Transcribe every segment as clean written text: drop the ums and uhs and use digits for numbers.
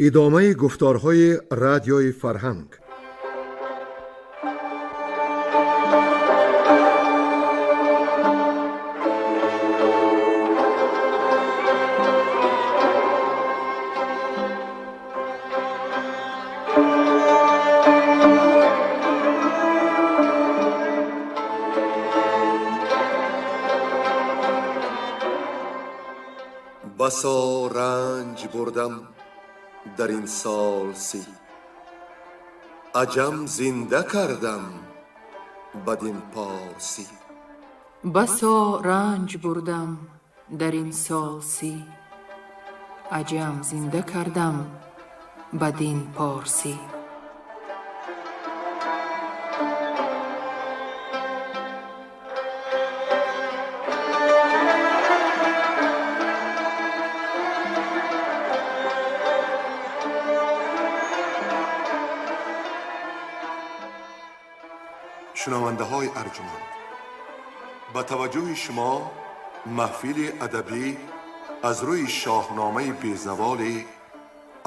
Идомаи гуфторҳои Радиои Фарҳанг. بسا رنج بردم در این سال 30، عجم زنده کردم بدین پارسی. بسا رنج بردم در این سال 30، عجم زنده کردم بدین پارسی. Шунавандаҳои арҷуманд, ба таваҷҷӯҳи шумо маҳфили адабӣ аз рӯи шоҳномаи безаволи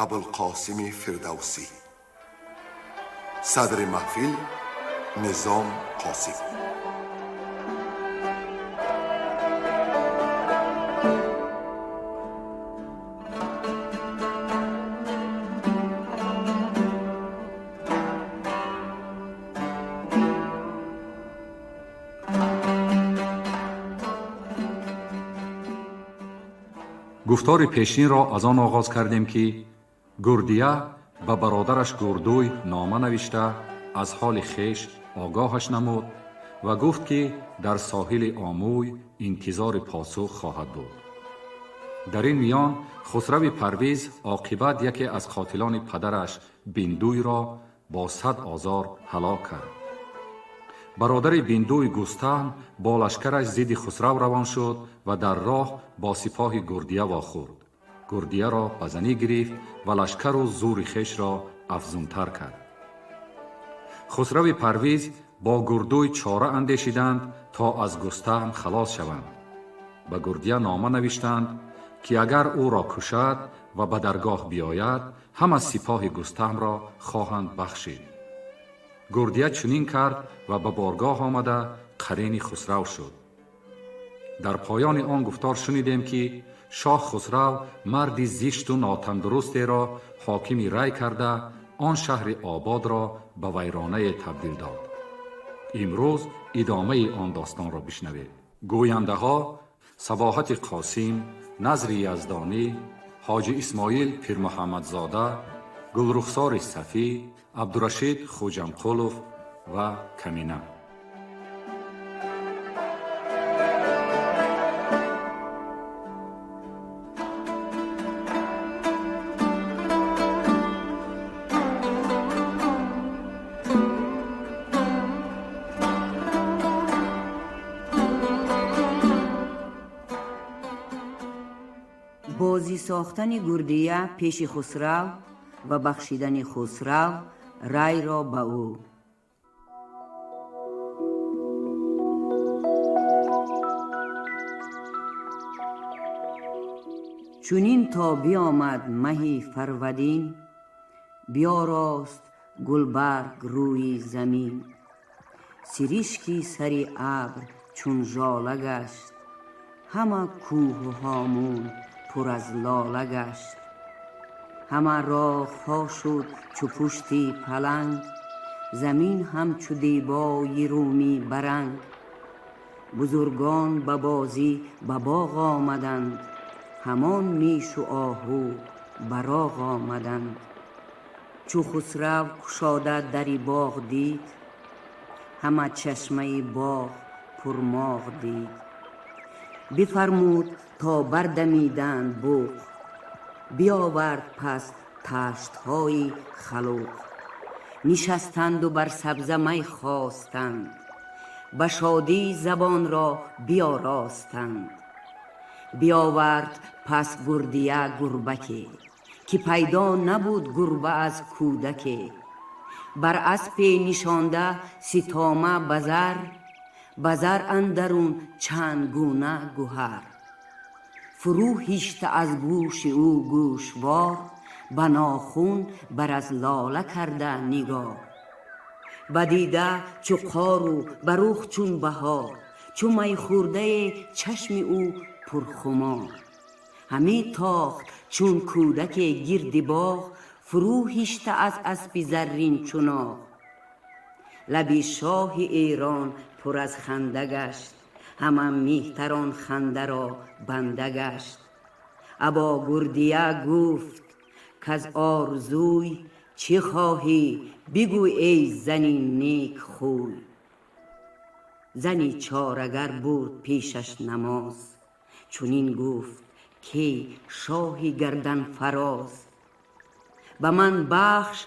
Абулқосими Фирдавсӣ. Садри маҳфил Низом Қосим. Гуфтори пешинро аз он оғоз кардем, ки Гурдия ба бародараш Гурдуй нома навишта, аз ҳоли хеш огоҳаш намуд ва гуфт, ки дар соҳили Омӯй интизори посух хоҳад буд. Дар ин миён Хусрави Парвиз оқибат яке аз қотилони падараш Биндуйро бо 100 озор ҳалок кард. Бародари Биндуй Густаҳм бо лашкараш зидди Хусрав равон шуд ва дар роҳ бо сипоҳи Гурдия вохӯрд. Гурдияро ба занӣ гирифт ва лашкару зури хешро афзунтар кард. Хусрави Парвиз бо Гурдуй чора андешиданд, то аз Густаҳм халос шаванд. Ба Гурдия нома навиштанд, ки агар ӯро кушад ва ба даргоҳ биёяд, ҳама сипоҳи Густаҳмро хоҳанд бахшид. Гурдия чунин кард ва ба боргоҳ омада қарини Хусрав шуд. Дар поёни он гуфтор шунидем, ки шоҳ Хусрав марди зишту нотандурустеро ҳокими Рай карда, он шаҳри ободро ба вайронае табдил дод. Имрӯз идомаи он достонро бишнавед. Гӯяндаҳо Сабоҳати Қосим, Назри Яздонӣ, Ҳоҷи Исмоил Пирмуҳаммадзода, Гулрухсори Сафӣ, Абдурашид Хуҷамқулов ва Камина. Бозӣ сохтани Гурдия пеши Хусрав ва бахшидани Хусрав Райро ба ӯ. Чунин то биомад маҳи фарвадин, биёрост гулбарг рӯи замин. Сиришки сари абр чун жола гашт, ҳама кӯҳу ҳомун пур аз лола гашт. Ҳама роҳҳо шуд чу пушти паланг, замин ҳамчу дебои румӣ баранг. Бузургон ба бозӣ ба боғ омаданд, ҳамон мишу оҳу ба роғ омаданд. Чу Хусрав кушода дари боғ дид, ҳама чашмаи боғ пурмоғ дид. Бифармуд то бардамиданд буғ, биёвард пас таштҳои халуқ. Нишастанду бар сабза май хостанд, ба шодӣ забонро биёростанд. Биёвард пас Гурдия гурбаке, ки пайдо набуд гурба аз кӯдаке. Бар аспе нишонда ситома ба зар, ба зар андарун чанд гуна гуҳар. Фурӯ ҳишта аз гӯши ӯ гӯшвор, Ба нохун бар аз лола карда нигоҳ. Ба дида чу қору ба рух чун баҳор, чу майхӯрдае чашми ӯ пурхумор. Ҳаме тохт чун кӯдаке гирди боғ, фурӯ ҳишта аз аспи заррин чуноғ. Лаби шоҳи Эрон пур аз ханда гашт, ҳама меҳтарон хандаро банда гашт. Або Гурдия гуфт каз орзуй чӣ хоҳӣ, бигӯ эй зани нек хӯй. Зани чорагар бурд пешаш намоз, чунин гуфт ки шоҳи гарданфароз. Ба ман бахш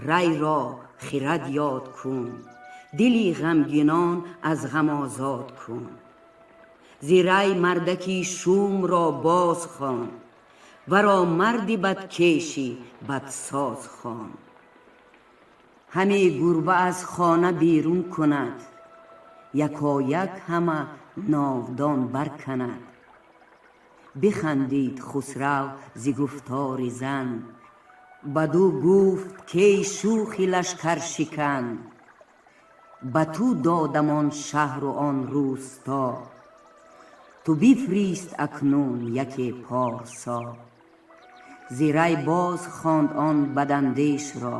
райро хирад ёд кун, дили ғамгинон аз ғам озод кун. Зи рай мардаки шумро боз хон, варо марди бадкеши бадсоз хон. Ҳаме гурба аз хона берун кунад, якояк ҳама навдон барканад. Бихандид Хусрав зи гуфтори зан, баду гуфт кей шӯхи лашкаршикан. Ба ту додам он шаҳру он рӯсто, ту бифрист акнун яке порсо. Зи рай боз хонд он бадандешро,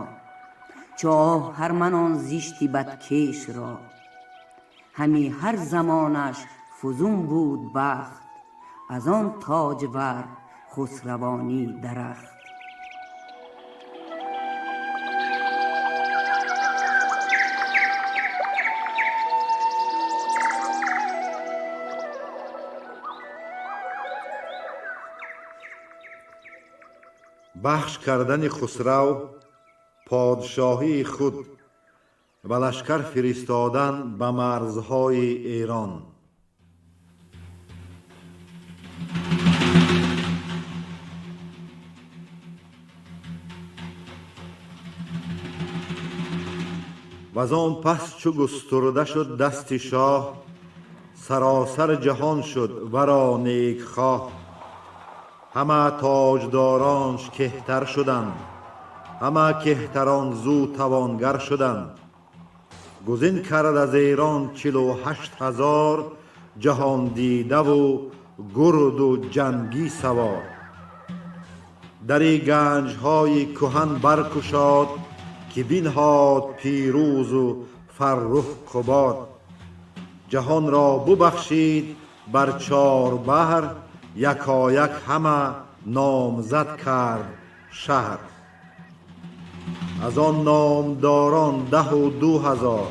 чу оҳарман он зишти бадкешро. Ҳами ҳар замонаш фузун буд бахт, аз он тоҷвар хусравонӣ дарахт. Бахш кардани Хусрав подшоҳии худ ва лашкар фиристодан ба марзҳои Эрон. Ваз он пас чу густурда шуд дасти шоҳ, саросар ҷаҳон шуд варо некхоҳ. Ҳама тоҷдоронш кеҳтар шуданд, ҳама кеҳтарон зу тавонгар шуданд. Гузин кард аз Эрон 48,000 ҷаҳондидаву гурду ҷангӣ савор. Дари ганҷҳои кӯҳан баркушод, ки бинҳод пирӯзу фаррух Қубод. Ҷаҳонро бубахшид бар чор баҳр, якояк ҳама номзад кард шаҳр. Аз он номдорон 12,000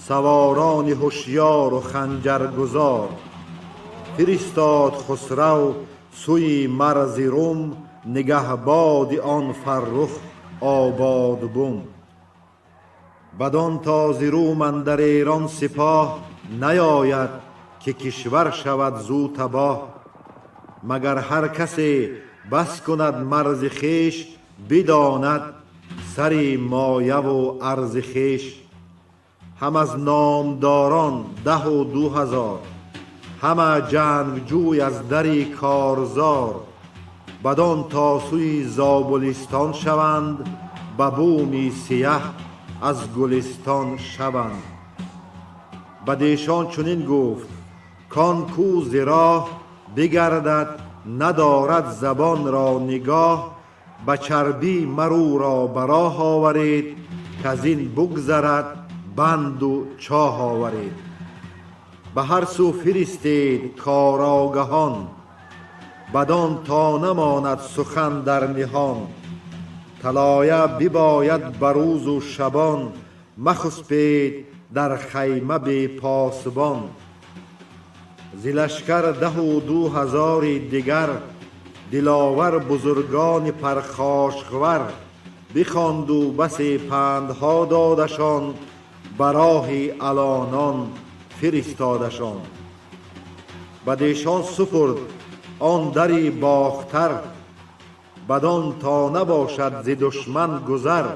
саворони ҳушёру ханҷаргузор. Фиристод Хусрав сӯи марзи Рум, нигаҳбоди он фаррух обод бум. Бадон то зи Рум андар Эрон сипоҳ наёяд, ки кишвар шавад зу табоҳ. Магар ҳар касе бас кунад марзи хеш, бидонад сари мояву арзи хеш. Ҳам аз номдорон 12,000, ҳама ҷангҷӯй аз дари корзор. Бадон то сӯи Зобулистон шаванд, ба буми сияҳ аз гулистон шаванд. Бадешон чунин гуфт кон кӯ зи роҳ бигардад, надорад забонро нигоҳ. Ба чарбӣ марӯро ба роҳ оваред, каз ин бугзарад банду чоҳ оваред. Ба ҳар сӯ фиристед корогаҳон, бадон то намонад сухан дар ниҳон. Талоя бибояд ба рӯзу шабон, махуспед дар хайма бепосбон. Зи лашкар 12,000 дигар, диловар бузургони пархошхвар. Бихонду басе пандҳо додашон, ба роҳи алонон фиристодашон. Бадешон супурд он дари бохтар, бадон то набошад зи душман гузар.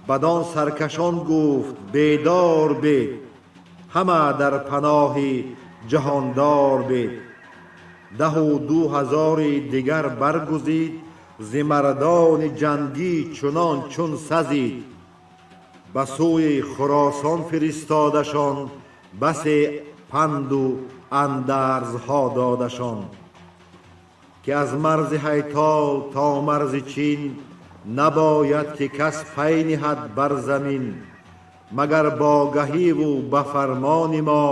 Бадон саркашон гуфт бедор бед, ҳама дар паноҳи ҷаҳондор бед. 12,000 дигар баргузид, зи мардони ҷангӣ чунон чун сазид. Ба сӯи Хуросон фиристодашон, басе панду андарзҳо додашон, ки аз марзи Ҳайтол то марзи Чин набояд ки кас пай ниҳад бар замин, магар бо гаҳиву ба фармони мо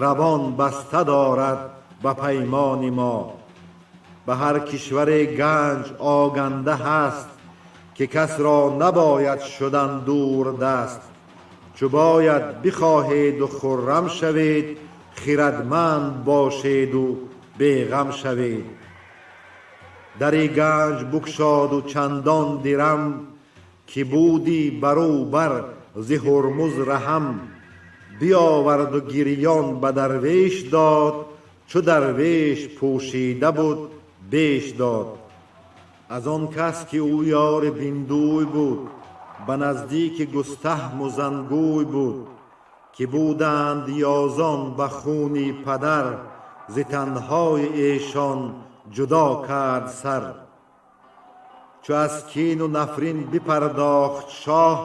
равон баста дорад ба паймони мо. Ба ҳар кишваре ганҷ оганда ҳаст, ки кас ро набояд шудан дурдаст. Чу бояд бихоҳеду хуррам шавед, хирадманд бошеду беғам шавед. Дари ганҷ букшоду чандон дирам, ки буди бару бар зи Ҳурмуз раҳам. Биёварду гирён ба дарвеш дод, чу дарвеш пӯшида буд беш дод. Аз он кас ки ӯ ёри биндӯй буд, ба наздики Густаҳму Зангӯй буд, ки буданд ёзон ба хуни падар, зи танҳои эшон ҷудо кард сар. Чу аз кину нафрин бипардохт шоҳ,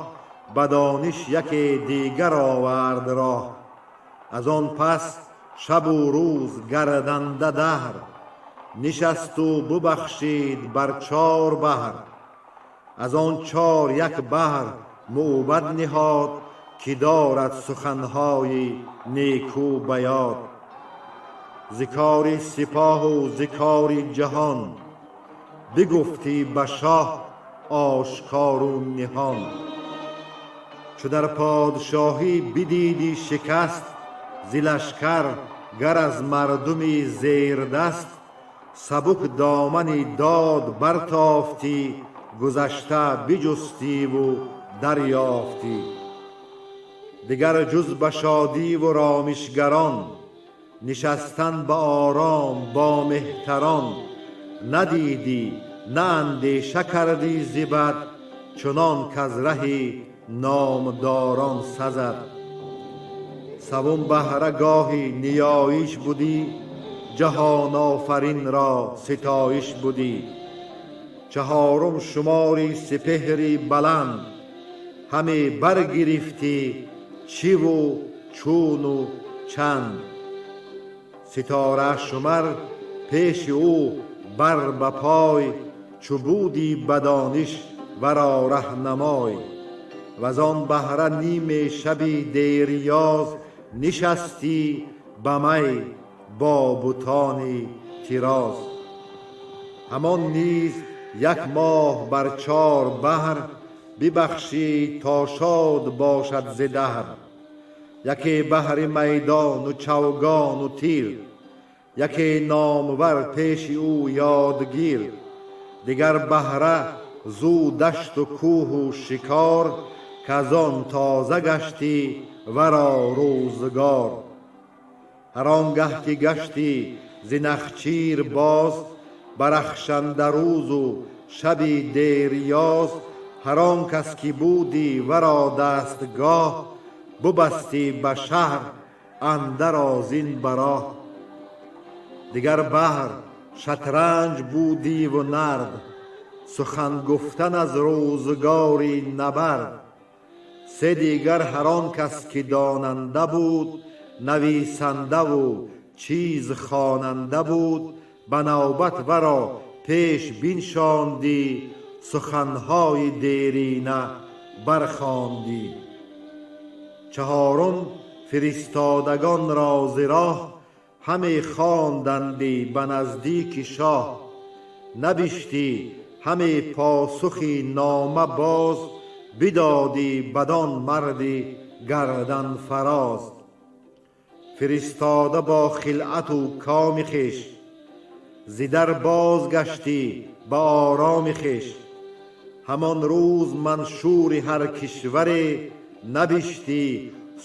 ба дониш яке дигар овард роҳ. Аз он пас шабу рӯз гарданда даҳр, нишасту бубахшид бар чор баҳр. Аз он чор як баҳр мӯбад ниҳод, ки дорад суханҳои некӯ ба ёд. Зи кори сипоҳу зи кори ҷаҳон, бигуфтӣ ба шоҳ ошкору ниҳон. Чу дар подшоҳӣ бидидӣ шикаст, зи лашкар гар аз мардуми зердаст, сабук домани дод бартофтӣ, гузашта биҷустиву дарёфтӣ. Дигар ҷуз ба шодиву ромишгарон, нишастан ба ором бо меҳтарон, надидӣ, на андеша кардӣ зи бад, чунон каз раҳи номдорон сазад. Савум баҳра гоҳи ниёиш будӣ, ҷаҳонофаринро ситоиш будӣ. Чаҳорум шумори сипеҳри баланд, ҳаме баргирифтӣ чиву чуну чанд. Ситора шумар пеши ӯ бар ба пой, чу будӣ ба дониш варо раҳнамой. Ваз он баҳра ниме шаби дерёз, нишастӣ ба май бо бутони тироз. Ҳамон низ як моҳ бар чор баҳр, бибахшид то шод бошад зи даҳр. Яке баҳри майдону чавгону тир, яке номвар пеши ӯ ёдгир. Дигар баҳра зу дашту кӯҳу шикор, каз он тоза гаштӣ варо рӯзгор. Ҳар он гаҳ ки гаштӣ зи нахчир боз, барахшанда рӯзу шаби дерёз, ҳар он кас ки будӣ варо дастгоҳ, бубастӣ ба шаҳр андар озин ба роҳ. Дигар баҳр шатранҷ будиву нард, сухан гуфтан аз рӯзгори набард. Се дигар ҳар он кас ки донанда буд, нависандаву чиз хонанда буд, ба навбат варо пеш биншондӣ, суханҳои дерина бархондӣ. Чаҳорум фиристодагонро зи роҳ, ҳаме хондандӣ ба наздики шоҳ. Набиштӣ ҳаме посухи нома боз, бидодӣ бадон марди гарданфароз. Фиристода бо хилъату коми хеш, зи дар бозгаштӣ ба ороми хеш. Ҳамон рӯз маншури ҳар кишваре, набиштӣ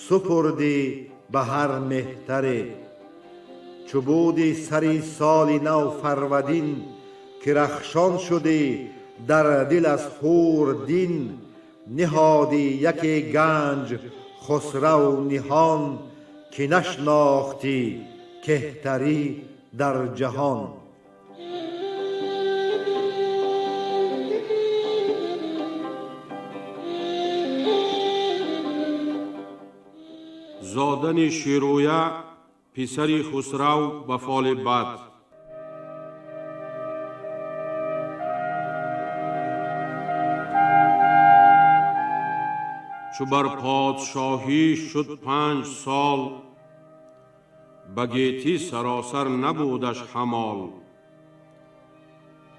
супурдӣ ба ҳар меҳтаре. Чу буди сари соли нав фарвадин, ки рахшон шудӣ дар дил аз ҳур дин, ниҳодӣ яке ганҷ хусрав ниҳон, ки нашнохтӣ кеҳтарӣ дар ҷаҳон. Зодани Шерӯя писари Хусрав ба фоли бад. Чу бар подшоҳӣ шуд 5 сол, ба гетӣ саросар набудаш ҳамол.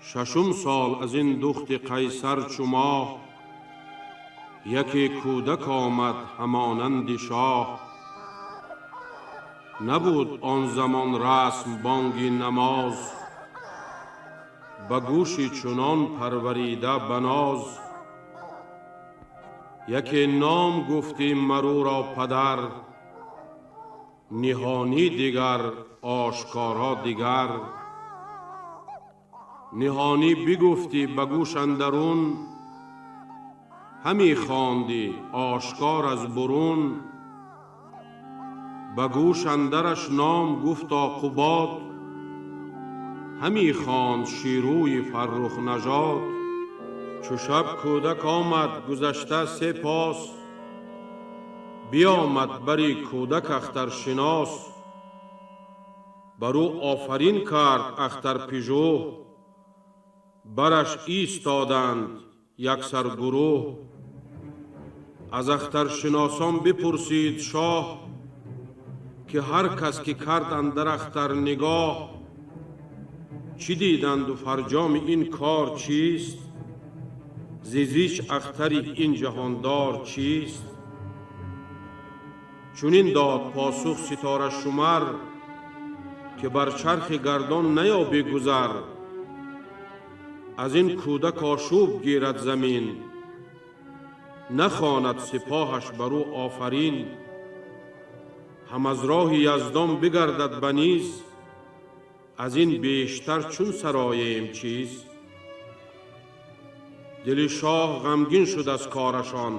Шашум сол аз ин духти Қайсар чу моҳ, яке кӯдак омад ҳамонанди шоҳ. Набуд он замон расм бонги намоз, ба гӯши чунон парварида ба ноз. Яке ном гуфтӣ марӯро падар, ниҳонӣ дигар ошкоро дигар. Ниҳонӣ бигуфтӣ ба гӯш андарун, ҳами хондӣ ошкор аз бурун. Ба гӯш андараш ном гуфт Оқубод, ҳами хонд Шерӯи Фаррух нажод. Чу шаб кӯдак омад гузашта 3 пос, биомад бари кӯдак ахтаршинос. Бар ӯ офарин кард ахтарпижӯҳ, бараш истоданд яксар гурӯҳ. Аз ахтаршиносон бипурсид шоҳ, ки ҳар кас ки кард андар ахтар нигоҳ, чӣ диданду фарҷоми ин кор чист? Зи зич ахтари ин ҷаҳондор чист? Чунин дод посух ситорашумар, ки бар чархи гардон наёбӣ гузар. Аз ин кӯдак ошӯб гирад замин, нахонад сипоҳаш бар ӯ офарин. Ҳам аз роҳи яздон бигардад ба низ, аз ин бештар чун сароем чиз. Дили шоҳ ғамгин шуд аз корашон,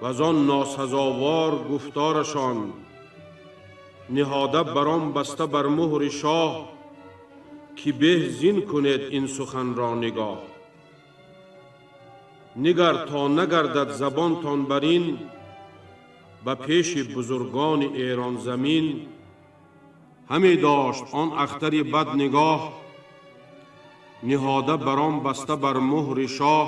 ваз он носазовор гуфторашон. Ниҳода барон баста бар муҳри шоҳ, ки беҳ зин кунед ин суханро нигоҳ. Нигар то нагардад забонтон бар ин, ба пеши бузургони Эронзамин. Ҳаме дошт он ахтари бад нигоҳ, ниҳода барон баста бар муҳри шоҳ.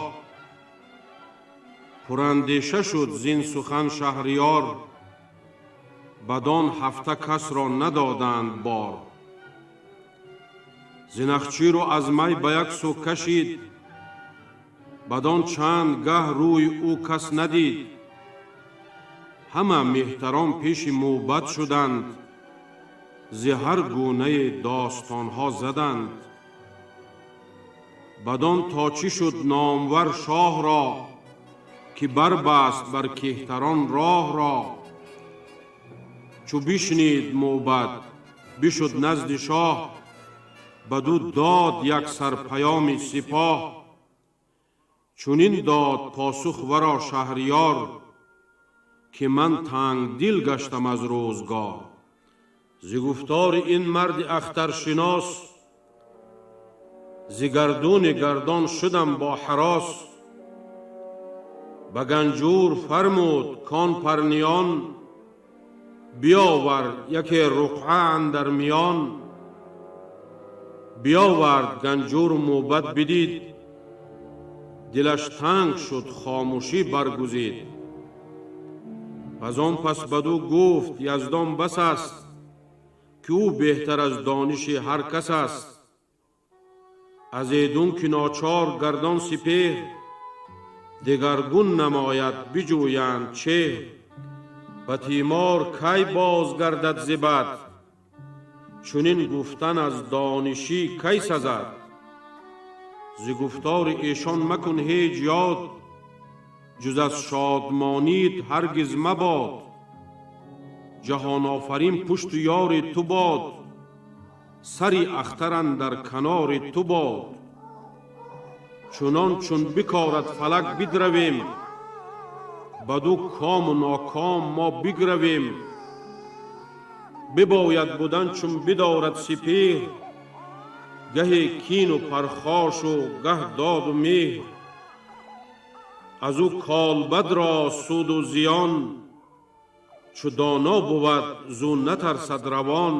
Пурандеша шуд зин сухан шаҳриёр, бадон ҳафта касро надоданд бор. Зинахчиру аз май ба як сӯ кашид, бадон чанд гаҳ рӯи ӯ кас надид. Ҳама меҳтарон пеши мӯбад шуданд, зи ҳар гунае достонҳо заданд. Бадон то чӣ шуд номвар шоҳро, ки барбаст бар кеҳтарон роҳро. Чу бишнид мӯбад бишуд назди шоҳ, баду дод як сарпаёми сипоҳ. Чунин дод посух варо шаҳриёр, ки ман тангдил гаштам аз рӯзгор. Зи гуфтори ин марди ахтаршинос, зи гардуни гардон шудам бо ҳарос. Ба ганҷур фармуд кон парниён, биёвар яке руқъа андар миён. Биёвард ганҷуру мӯбад бидид, дилаш танг шуд хомӯшӣ баргузид. Аз он пас баду гуфт яздон бас аст, ки ӯ беҳтар аз дониши ҳар кас аст. Аз эдун ки ночор гардон сипеҳр, дигаргун намояд биҷӯянд чеҳр. Ба тимор кай бозгардад зи бад, чунин гуфтан аз донишӣ кай сазад? Зи гуфтори эшон макун ҳеҷ ёд, ҷуз аз шодмонит ҳаргиз мабод. Ҷаҳонофарин пушту ёри ту бод, сари ахтар андар канори ту бод. Чунон чун бикорад фалак бидравем, баду кому ноком мо бигравем. Бибояд будан чун бидорад сипеҳр, гаҳе кину пархошу гаҳ доду меҳр. Аз ӯ колбадро суду зиён, Чу доно бувад, зу натарсад равон.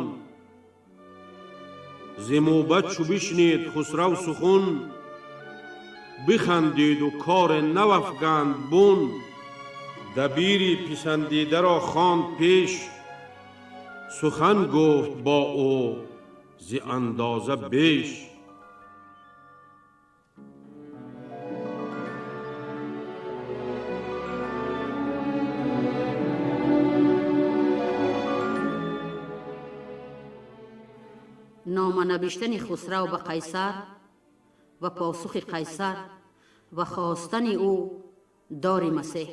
Зи мӯбад чу бишнид Хусрав сухун, бихандиду коре навафганд бун. Дабири писандидаро хонд пеш, сухан гуфт бо ӯ зи андоза беш. Номанавиштани Хусрав ба Қайсар ва посухи Қайсар ва хостани ӯ дори Масеҳ.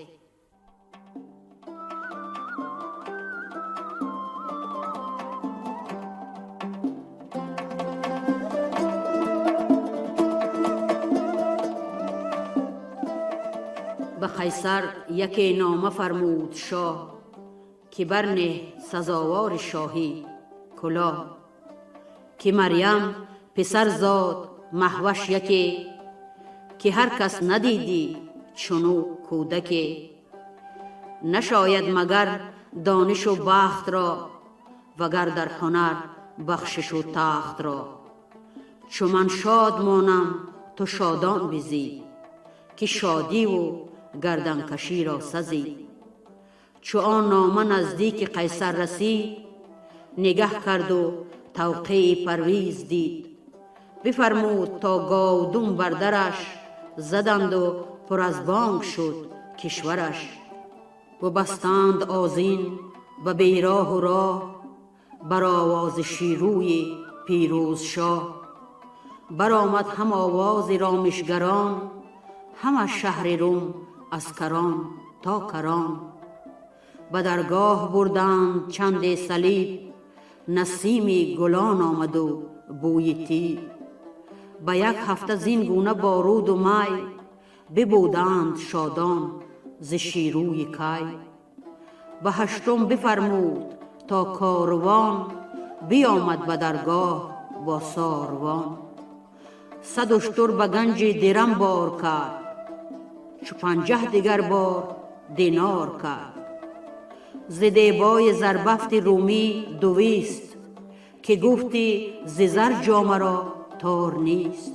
Ба Қайсар яке нома фармуд шоҳ, ки барнеҳ сазовори шоҳӣ кулоҳ, ки Марьям писар зод маҳваш яке, ки ҳар кас надидӣ чуну кӯдаке. Нашояд магар донишу бахтро, вагар дар ҳунар бахшишу тахтро. Чу ман шод монам, ту шодон бизӣ, ки шодиву гарданкаширо сазӣ. Чу он нома наздики Қайсар расид, нигаҳ карду тавқеи Парвиз дид. Бифармуд то говдум бар дараш заданду пур аз бонг шуд кишвараш. Бубастанд озин ба бероҳу роҳ бар овози шерӯи Пирӯзшоҳ. Баромад ҳам овози ромишгарон, ҳама шаҳри Рум аз карон то карон. Ба даргоҳ бурданд чанде салиб, насими гулон омаду бӯи тиб. Ба як ҳафта зин гуна боруду май бибуданд шодон зи шерӯи кай. Ба ҳаштум бифармуд то корвон биёмад ба даргоҳ бо сорвон. 100 уштур ба ганҷи дирам бор кард, чу 50 дигар бор динор кард. Зи дебои зарбафти румӣ 200, ки гуфти зи зар ҷомаро тор нест.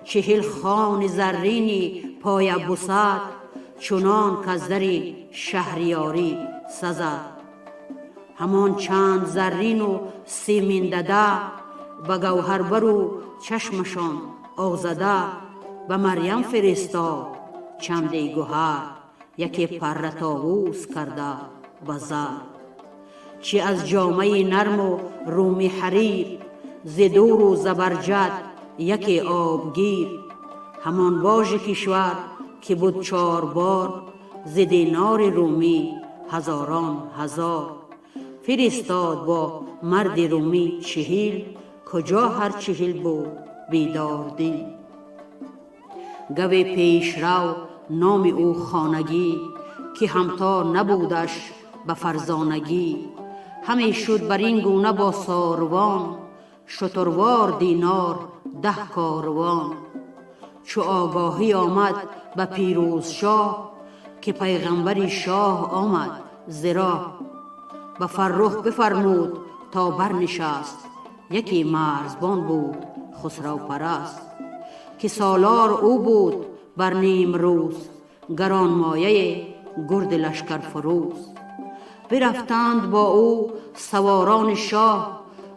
40 хони заррини поябусад, чунон каз дари шаҳриёрӣ сазад. Ҳамон чанд заррину симин дада, ба гавҳарбару чашмашон озада, ба Марьям фиристод чанде гӯҳар, яке парра товус карда ба зар. Чи аз ҷомаи нарму руми ҳарир, зи дуру забарҷад яке обгир. Ҳамон божи кишвар ки буд 4 бор, зи динори румӣ ҳазорон ҳазор. Фиристод бо марди румӣ 40, куҷо ҳар 40 буд бедор дил. Гаве пешрав номи ӯ хонагӣ, ки ҳамто набудаш ба фарзонагӣ. Ҳаме шуд бар ин гуна бо сорвон, шутурвор динор 10 корвон. Чу огоҳӣ омад ба Пирӯзшоҳ, ки пайғамбари шоҳ омад зи роҳ. Ба Фаррух бифармуд то барнишаст, яке марзбон буд Хусравпараст, ки солор ӯ буд бар нимрӯз, гаронмояи гурди лашкарфурӯз. Бирафтанд бо ӯ саворони шоҳ,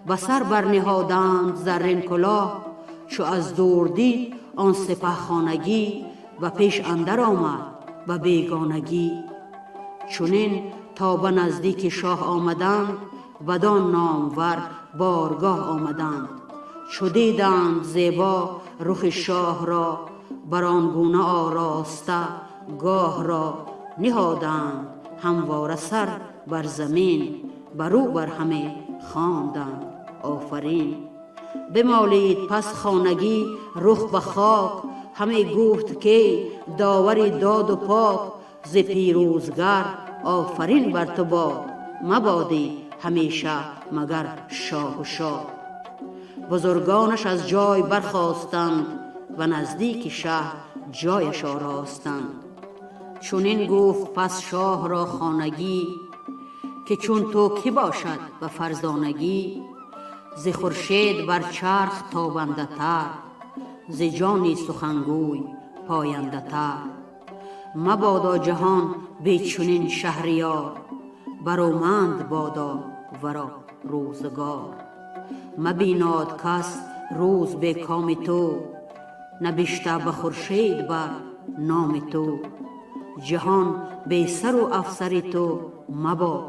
ба сар барниҳоданд заррин кулоҳ. Чу аз дур дид он сипаҳхонагӣ, ба пеш андар омад ба бегонагӣ. Чунин то ба наздики шоҳ омаданд, бадон номвар боргоҳ омаданд. Чу диданд зебо рухи шоҳро, бар он гуна ороста гоҳро, ниҳоданд ҳамвора сар бар замин, барӯ бар ҳаме хонданд офарин. Бимолид пас хонагӣ рух ба хок, ҳаме гуфт ки довари доду пок. Зи пирӯзгар офарин бар ту бод, мабодӣ ҳамеша магар шоҳу шоҳ. Бузургонаш аз ҷой бархостанд, ба наздики шаҳр ҷояш оростанд. Чунин гуфт пас шоҳро хонагӣ, Ки чун ту кӣ бошад ба фарзонагӣ, зи хуршед бар чарх тобандатар, зи ҷони сухангӯй пояндатар. Мабодо ҷаҳон бе чунин шаҳриёр, бароманд бодо варо рӯзгор. Мабинод кас рӯз бе коми ту, набишта ба хуршед бар номи ту. Ҷаҳон бе сару афсари ту мабод,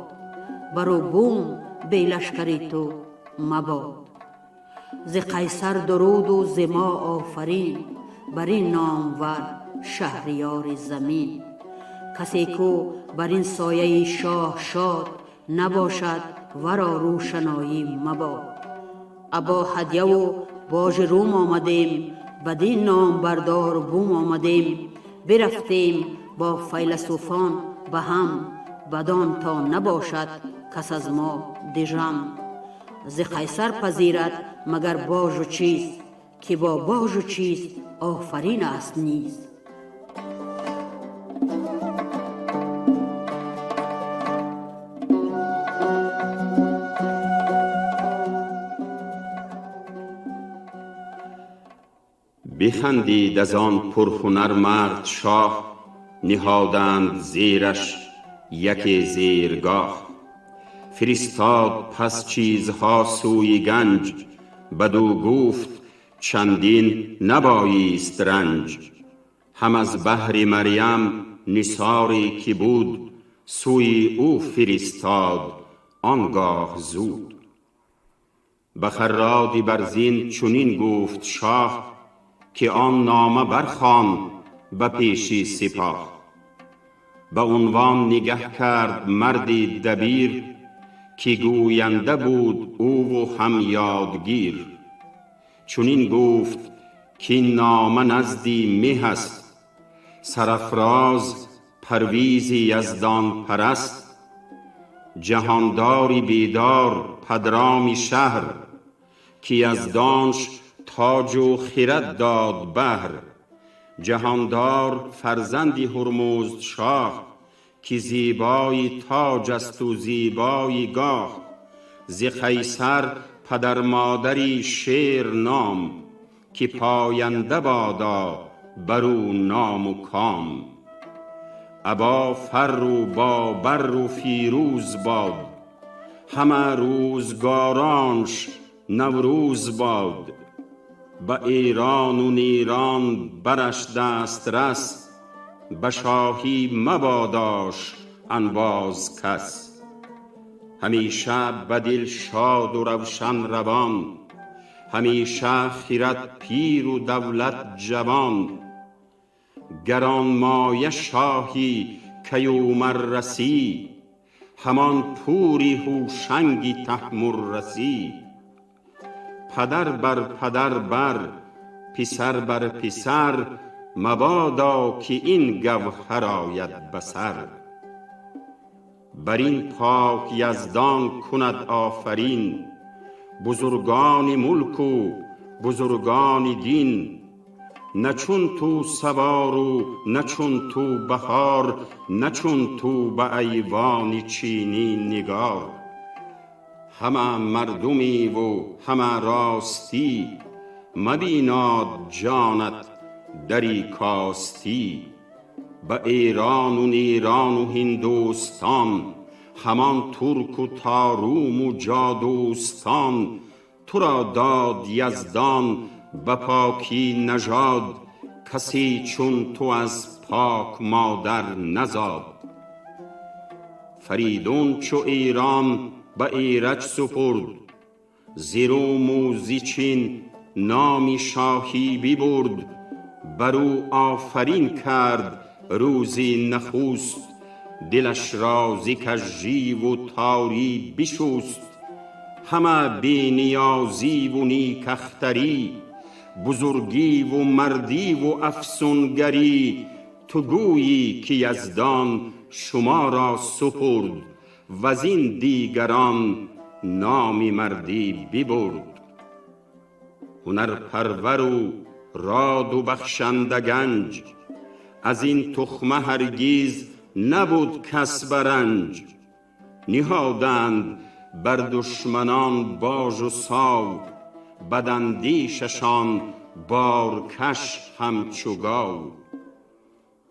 бару бум бе лашкари ту мабод. Зи Қайсар дуруду зи мо офарин бар ин номвар шаҳриёри замин. Касе ку бар ин сояи шоҳ шод набошад, варо рӯшаноӣ мабод. Або ҳадяву божи Рум омадем, бадин номбардору бум омадем. Бирафтем бо файласуфон ба ҳам, бадон то набошад кас аз мо дижам. Зи Қайсар пазирад магар божу чиз, ки бо божу чиз офарин аст низ. Бихандид аз он пурҳунар мард шоҳ, ниҳоданд зераш яке зергоҳ. Фиристод пас чизҳо сӯи ганҷ, бадӯ гуфт чандин набоист ранҷ. Ҳам аз баҳри Марьям нисоре ки буд, сӯи ӯ фиристод он гоҳ зуд. Ба харроди барзин чунин гуфт шоҳ, ки он нома бархوان ба пеши сипоҳ. Ба унвон нигаҳ кард марди дабир, ки гӯянда буд ӯву ҳам ёдгир. Чунин гуфт ки нома назди меҳ аст, сарафроз Парвизи яздонпараст. Ҷаҳондори бедор падроми шаҳр, ки яздонш тоҷу хирад дод баҳр. Ҷаҳондор фарзанди Ҳурмузд шоҳ, ки зебои тоҷ асту зебои гоҳ. Зи Қайсар падар-модари шер ном, ки поянда бодо барӯ ному ком. Або фарру бо барру фирӯз бод, ҳама рӯзгоронш наврӯз бод. Ба Эрону Нерон бараш дастрас, ба шоҳӣ мабодош анбоз кас. Ҳамеша ба дил шоду равшан равон, ҳамеша хирад пиру давлат ҷавон. Гаронмоя шоҳи Каюмар расӣ, ҳамон пури Ҳушанги Таҳмуррасӣ. Падар бар падар бар, писар бар писар, мабодо ки ин гавҳар ояд ба сар. Бар ин пок яздон кунад офарин, бузургони мулку бузургони дин. На чун ту савору на чун ту баҳор, на чун ту ба айвони чинӣ нигор. Ҳама мардумиву ҳама ростӣ, мабинод ҷонат дари костӣ. Ба Эрону Нерону Ҳиндустон, ҳамон турку Торуму ҷодӯстон. Туро дод яздон ба покӣ нажод, касе чун ту аз пок модар назод. Фаридун чу Эрон ба Эраҷ супурд, зи Руму зи Чин номи шоҳӣ бибурд. Барӯ офарин кард рӯзи нахуст, дилаш ро зи кажживу торӣ бишуст. Ҳама бениёзиву некахтарӣ, бузургиву мардиву афсунгарӣ. Ту гӯйӣ ки яздон шуморо супурд, вазин дигарон номи мардӣ бибурд. Ҳунарпарвару роду бахшанда ганҷ, аз ин тухма ҳаргиз набуд кас ба ранҷ. Ниҳоданд бар душманон божу сов, бадандешашон боркаш ҳамчу гов.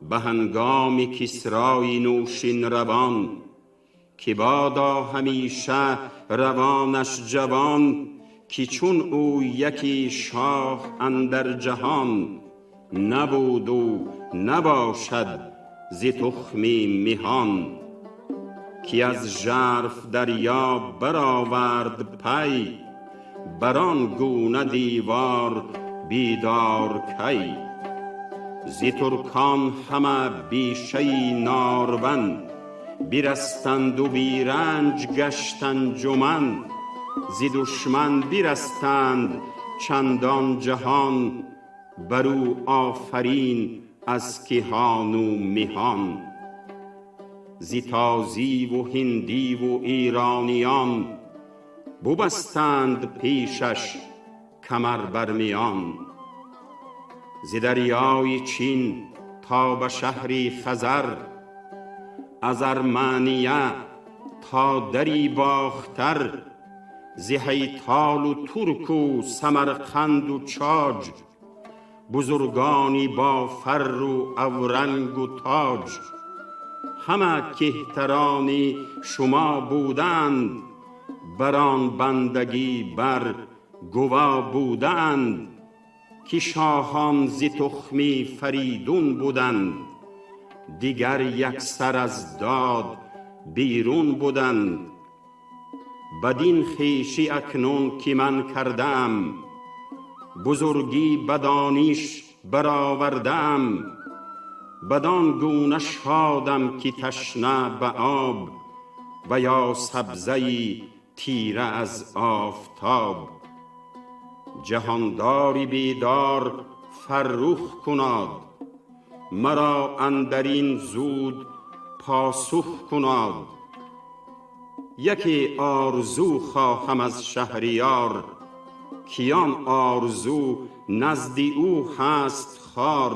Ба ҳангоми Кисрои нӯшин равон, ки бода ҳамеша равонаш ҷавон, ки чун ӯ яки шоҳ андар ҷаҳон набуд ӯ набошад зи тухми меҳон. Ки аз жарф дарё баровард пай, бар он гуна девор бедор кай. Зи туркон ҳама бешаи Нарван бирастанд у беранҷ гашт анҷуман. Зи душман бирастанд чандон ҷаҳон, бар ӯ офарин аз киҳону меҳон. Зи тозӣ ву ҳиндӣ ву эрониён бубастанд пешаш камар бар миён. Зи дарёи Чин то ба шаҳри Хазар, аз Армания то дари Бохтар, зи Ҳайтолу Турку Самарқанду Чоҷ, бузургони бо фарру аврангу тоҷ, ҳама кеҳтарони шумо буданд, бар он бандагӣ бар гуво буданд, ки шоҳон зи тухми Фаридун буданд, дигар яксар аз дод берун буданд. Бадин хешӣ акнун ки ман кардаам, бузургӣ ба дониш баровардаам, бадон гуна шодам ки ташна ба об ва ё сабзаи тира аз офтоб. Ҷаҳондори бедор фаррух кунод, маро андарин зуд посух кунод. Яке орзу хоҳам аз Шаҳриёр, ки он орзу назди ӯ ҳаст хор.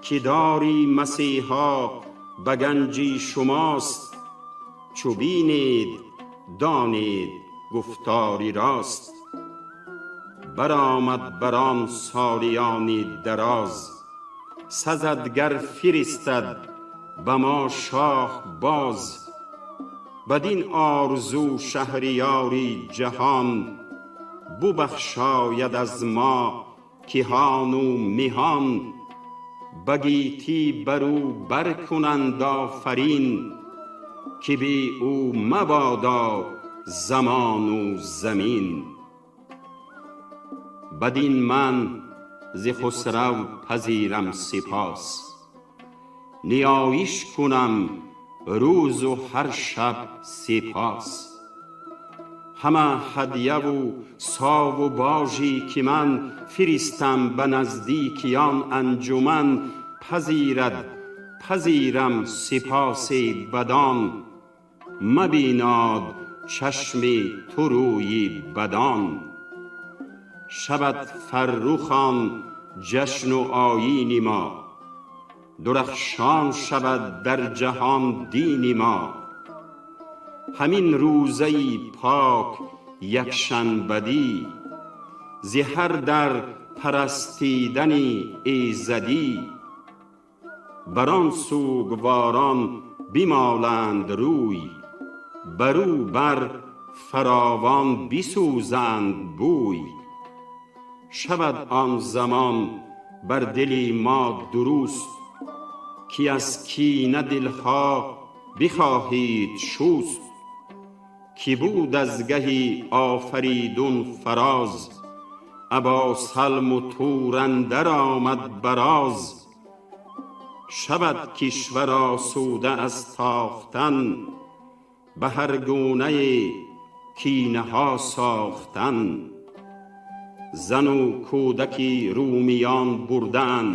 Ки дори масеҳо ба ганҷи шумост, чу бинед донед гуфтори рост. Баромад бар он солиёни дароз, сазад гар фиристад ба мо шоҳ боз. Бадин орзу шаҳриёри ҷаҳон бубахшояд аз мо киҳону меҳон. Ба гетӣ бар ӯ баркунанд офарин, ки бе ӯ мабодо замону замин. Бадин ман зи Хусрав пазирам сипос, ниёиш кунам рӯзу ҳар шаб сипос. Ҳама ҳадяву сову божӣ ки ман фиристам ба наздики он анҷуман, пазирад пазирам сипоси бадон, мабинод чашми ту рӯи бадон. Шавад фаррух он ҷашну оини мо, дурахшон шавад дар ҷаҳон дини мо. Ҳамин рӯзаи пок якшанбадӣ, зи ҳар дар парастидани эзадӣ, бар он сӯгворон бимоланд рӯй, бар ӯ бар фаровон бисӯзанд бӯй. Шавад он замон бар дили мо дуруст, ки аз кина дилҳо бихоҳед шуст. Ки буд аз гаҳи Офаридун фароз, або Салму Тур андар омад бароз. Шавад кишвар осуда аз тохтан, ба ҳар гунае кинаҳо сохтан. Зану кӯдаки румиён бурдаанд,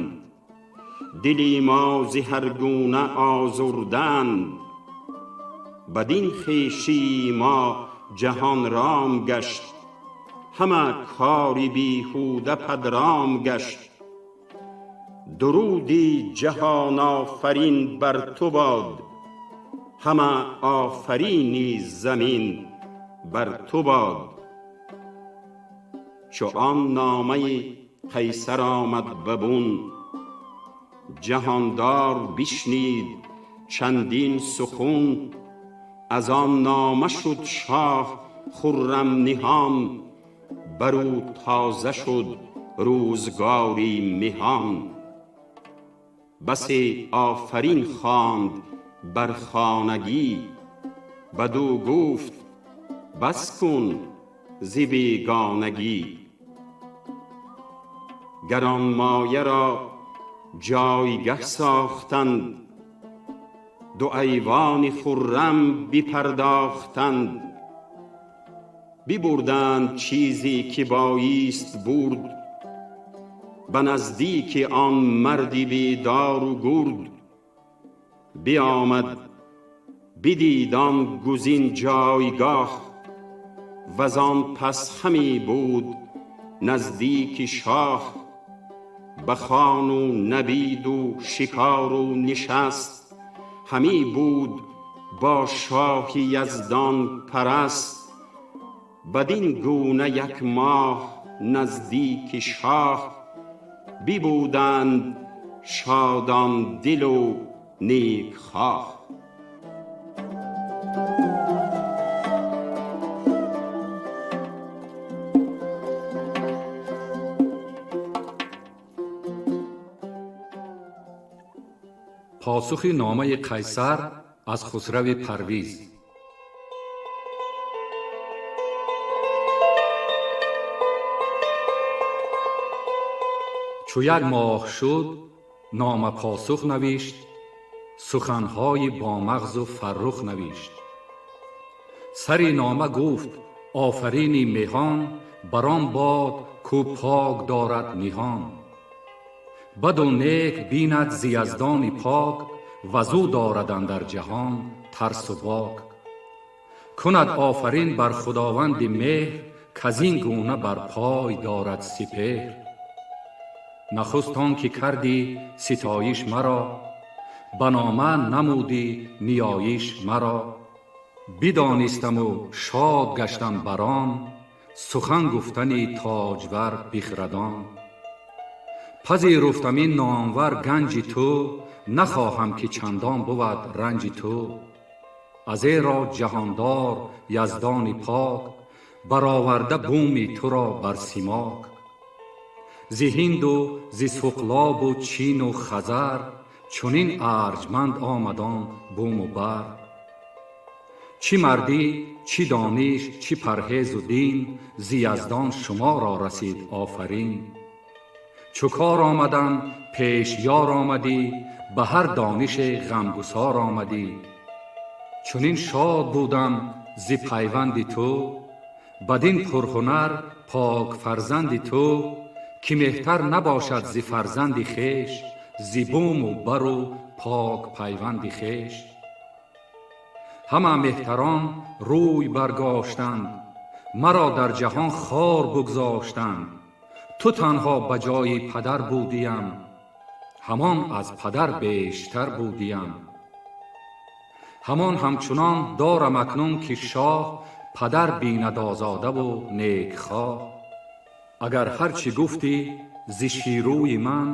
дили мо зи ҳар гуна озурдаанд. Бадин хешии мо ҷаҳон ром гашт, ҳама кори беҳуда падром гашт. Дуруди ҷаҳонофарин бар ту бод, Ҳама офарини замин бар ту бод. Чу он номаи қайсар омад ба бун, ҷаҳондор бишнид чандин сухун. Аз он нома шуд шоҳ хуррам ниҳон, бар ӯ тоза шуд рӯзгори меҳон. Басе офарин хонд бар хонагӣ, бадӯ гуфт бас кун зи бегонагӣ. Гаронмоя ро ҷойгah сохтанд, ду айвони хуррам бипардохтанд. Бибурданд чизе ки боист бурд, ба наздики он марди бедору гурд. Биомад бидид он гузин ҷойгоҳ, вазон пас ҳаме буд наздики шоҳ. Ба хону набиду шикору нишаст, ҳаме буд бо шоҳи яздон параст. Бадин гуна як моҳ наздики шоҳ, бибуданд шодон дилу некхоҳ. Посухи номаи Қайсар аз Хусрави Парвиз. Чу як моҳ шуд, нома посух навишт, суханҳои бомағзу фаррух навишт. Сари нома гуфт офарини меҳон, бар он бод кӯ пок дорад ниҳон. Баду нек бинад зи яздони пок, вазӯ дорад андар ҷаҳон тарсу бок. Кунад офарин бар худованди меҳр, каз ин гуна бар пой дорад сипеҳр. Нахуст он ки кардӣ ситоиш маро, ба нома намудӣ ниёиш маро. Бидонистаму шод гаштам бар он, сухан гуфтани тоҷвар бихрадон. Пазируфтам ин номвар ганҷи ту, нахоҳам ки чандон бувад ранҷи ту. Аз эро ҷаҳондор яздони пок, бароварда буми туро бар симок. Зи ҳинду зи суқлобу чину хазар, чунин арҷманд омадон буму бар. Чӣ мардӣ, чӣ дониш, чӣ парҳезу дин, зи яздон шуморо расид офарин. Чу кор омадам пеш ёр омадӣ, ба ҳар донише ғамгусор омадӣ. Чунин шод будам зи пайванди ту, бадин пурҳунар пок фарзанди ту, ки меҳтар набошад зи фарзанди хеш, зи буму бару пок пайванди хеш. Ҳама меҳтарон рӯй баргоштанд, маро дар ҷаҳон хор бугзоштанд. Ту танҳо ба ҷои падар будиям, ҳамон аз падар бештар будиям. Ҳамон ҳамчунон дорам акнун ки шоҳ, падар бинад озодаву некхоҳ. Агар ҳар чӣ гуфтӣ зи ширӯи ман,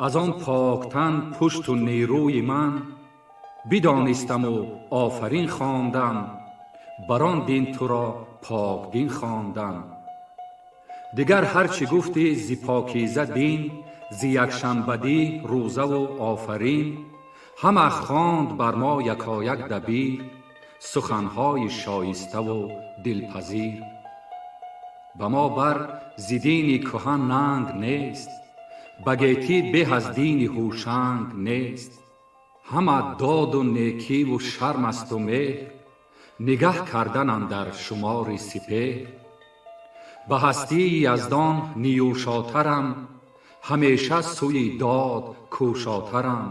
аз он поктан пушту нерӯи ман, бидонистаму офарин хондам, бар он дин туро покдин хондам. Дигар ҳар чӣ гуфтӣ зи покиза дин, зи якшанбадӣ рӯзаву офарин, ҳама хонд бар мо якояк дабир, суханҳои шоиставу дилпазир. Ба мо бар зи дини кӯҳан нанг нест, ба гетӣ беҳ аз дини ҳушанг нест. Ҳама доду некиву шарм асту меҳр, нигаҳ кардан андар шумори сипеҳр. Ба ҳастии яздон ниюшотарам, ҳамеша сӯи дод кӯшотарам.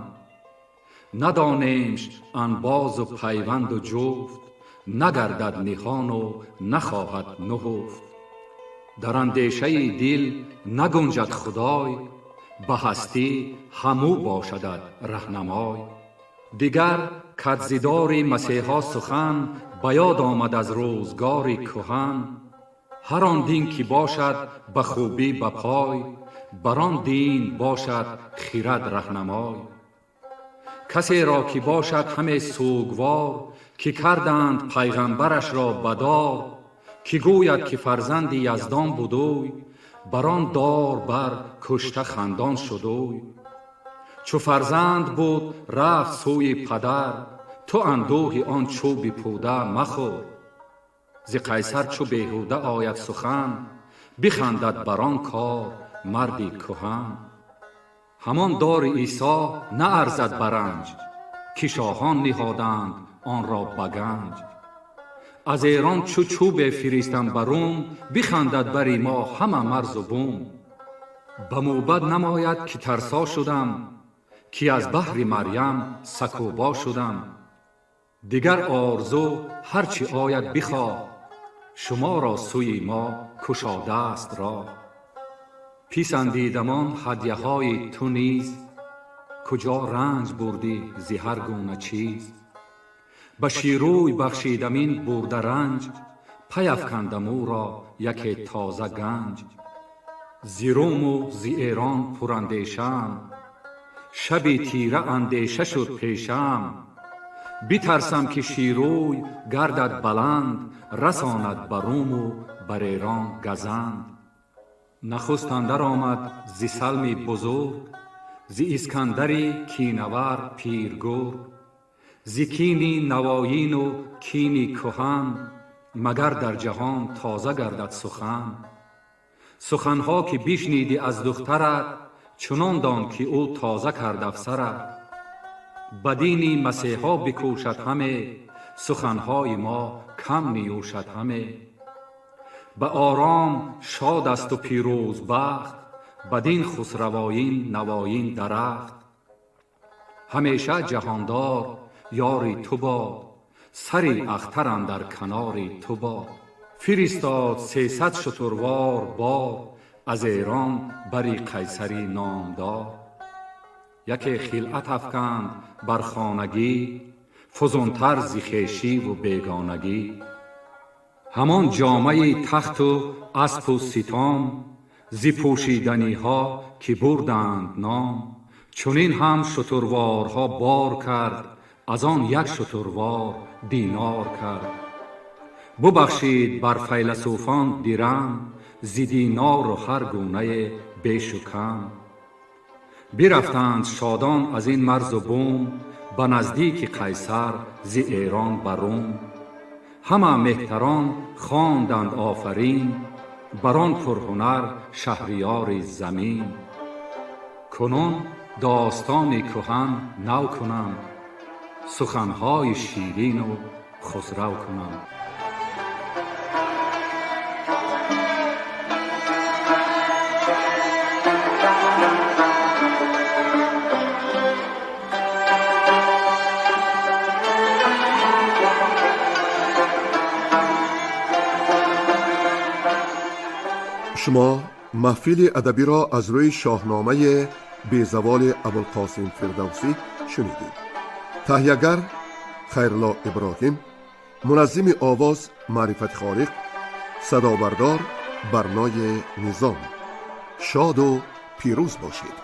Надонемш анбозу пайванду ҷуфт, нагардад ниҳону нахоҳад нуҳуфт. Дар андешаи дил нагунҷад худой, ба ҳастӣ ҳамӯ бошадат раҳнамой. Дигар кадзидори масеҳо сухан ба ёд омад аз рӯзгори куҳан. Ҳар он дин ки бошад ба хубӣ ба пой, бар он дин бошад хирад раҳнамой. Касеро ки бошад ҳаме сӯгвор, ки карданд пайғамбарашро ба дор, ки гӯяд ки фарзанди Яздон будуй, бар он дор бар кушта хандон шудуй. Чу фарзанд буд рафт сӯи падар, ту андӯҳи он чӯби пуда махӯр. Зи Қайсар чу беҳуда ояд сухан, бихандад бар он кор марди куҳан. Ҳамон дори Исо наарзад ба ранҷ, ки шоҳон ниҳоданд онро ба ганҷ. Аз Эрон чу чӯбе фиристам ба Рум, бихандад бари мо ҳама марзу бум. Ба мӯбад намояд ки тарсо шудам, ки аз баҳри Марьям сакӯбо шудам. Дигар орзу ҳар чӣ ояд бихоҳ, шуморо сӯи мо кушодааст роҳ. Писандидамон ҳадяҳои ту низ, куҷо ранҷ бурдӣ зи ҳар гуна чиз. Ба Шерӯй бахшидам ин бурда ранҷ, пайафкандам ӯро яке тоза ганҷ. Зи Руму зи Эрон пурандешаам, шаби тира андеша шуд пешаам. Битарсам ки Шерӯй гардад баланд, расонад ба Руму бар Эрон газанд. Нахуст андар омад зи Салми бузург, зи Искандари кинавар пиргург, зи кини навоину кини куҳан, магар дар ҷаҳон тоза гардад сухан. Суханҳо ки бишнидӣ аз духтарат, чунон дон ки ӯ тоза кард афсарат. Ба дини масеҳо бикӯшад ҳаме, суханҳои мо кам ниёшад ҳаме. Ба ором шод асту пирӯзбахт, бадин хусравоин навоин дарахт. Ҳамеша ҷаҳондор ёри ту бод, сари ахтар андар канори ту бод. Фиристод 300 шутурвор бор, аз Эрон бари Қайсари номдор. Яке хилъат афканд бар хонагӣ, фузунтар зи хешиву бегонагӣ. Ҳамон ҷомаи тахту аспу ситом, зи пӯшиданиҳо ки бурданд ном. Чунин ҳам шутурворҳо бор кард, аз он як шутурвор динор кард. Бубахшид бар файласуфон дирам, зи динору ҳар гунае бешу кам. Бирафтанд шодон аз ин марзу бум, ба наздики Қайсар зи Эрон ба Рум. Ҳама меҳтарон хонданд офарин, бар он пурҳунар шаҳриёри замин. Кунун достони куҳан нав кунам, суханҳои ширину хусрав кунам. Шумо маҳфили адабиро аз рӯи шоҳномаи безаволи Абулқосим Фирдавсӣ шунидед. Таҳиягар Хайрулло Иброҳим, муназзими овоз Маърифати Холиқ, садобардор Барнои Низом. Шоду пирӯз бошед.